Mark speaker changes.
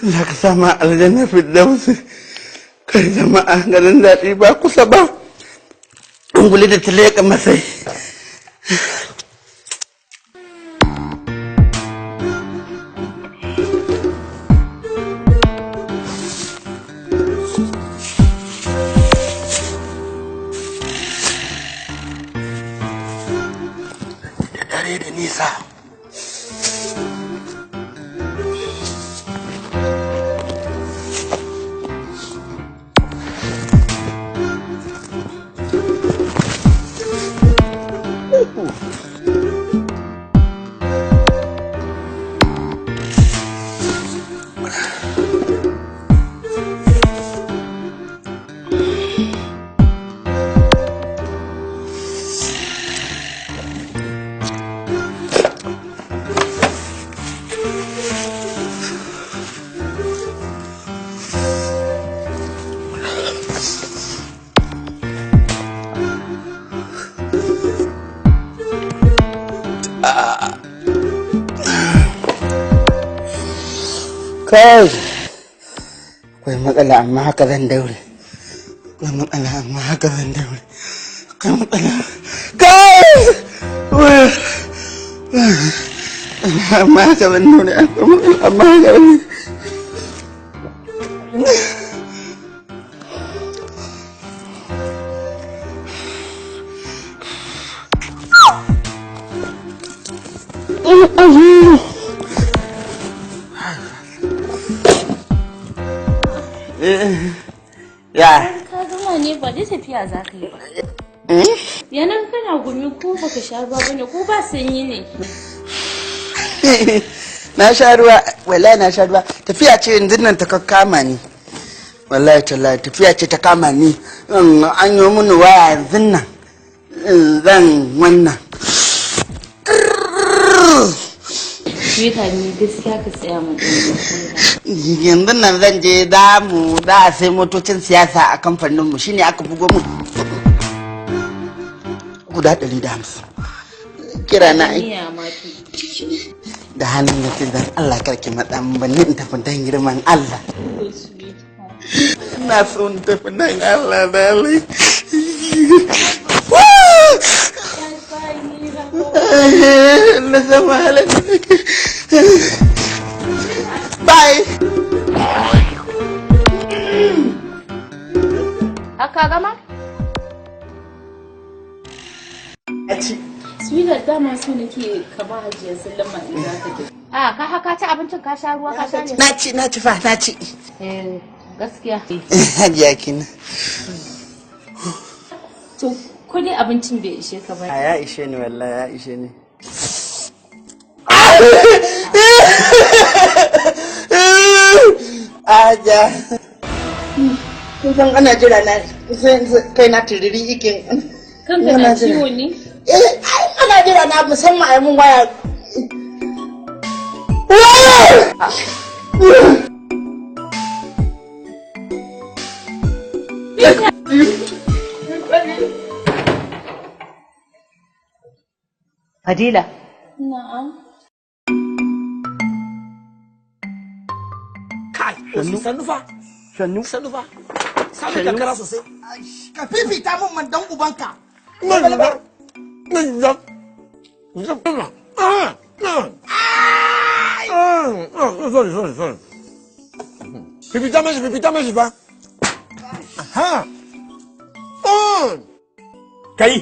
Speaker 1: Allah ka sama aljanna firdausi. Kai jama'a, ganin daɗi ba kusa ba. Unguli da ta leƙa masai. Da dare da nisa. Kai, akwai matsala, amma haka zan daure. Akwai matsala, amma haka zan daure. Akwai matsala, kai, amma haka zan daure. Akwai matsala, amma haka zan. Ya.
Speaker 2: Ka gama ne? Ba dai tafiya za ka yi ba? Yanan kana gumi, ko baka sha ruwa bane, ko ba sanyi ne?
Speaker 1: Na sha ruwa, wallahi na sha ruwa. Tafiya ce yanzu nan ta kama ni. Wallahi tallahi tafiya ce ta kama ni. An yi mini waya yanzu nan. Zan wannan.
Speaker 2: Sweetheart, ni gaskiya ka tsaya mu ɗan.
Speaker 1: Yanzu nan zan je, za mu za a sai motocin siyasa a kamfaninmu, shine aka bugo mu guda 150. Kira na ai.
Speaker 2: Miya ma to.
Speaker 1: Da hannun na ce, dan Allah karki matsa min, ban ni in tafi dan girman Allah.
Speaker 2: To, sweetheart.
Speaker 1: Ina so in tafi dan Allah da Allah.
Speaker 2: Bye, Mira.
Speaker 1: Na san wahalar da nake. Bye.
Speaker 2: Haka gama?
Speaker 1: A ci.
Speaker 2: Sweetheart, dama so nake kama Hajiya sallama in za ka tafi.
Speaker 3: A ka haka ci abincin, ka sha ruwa, ka sha ne?
Speaker 1: Na ci, na ci fa, na ci.
Speaker 3: Eh, gaskiya.
Speaker 1: Hajiya kina.
Speaker 2: To, ko dai abincin bai ishe ka ba?
Speaker 1: A, ya ishe ni, wallahi ya ishe ni. Aja. Kun san ana jira na, sai kai na tiriri ikin.
Speaker 2: Kanka na ciwo ne?
Speaker 1: Eh, ai ana jira na musamman a yi mun waya.
Speaker 3: Fadila.
Speaker 2: Na'am.
Speaker 4: Kai, sannu fa.
Speaker 1: Sannu.
Speaker 4: Sannu fa. Samun kankara sosai.
Speaker 1: Ka fifita mun man dan ubanka.
Speaker 4: Sorry, sorry, sorry. Fifita mashi, fifita mashi fa. Aha. Kai.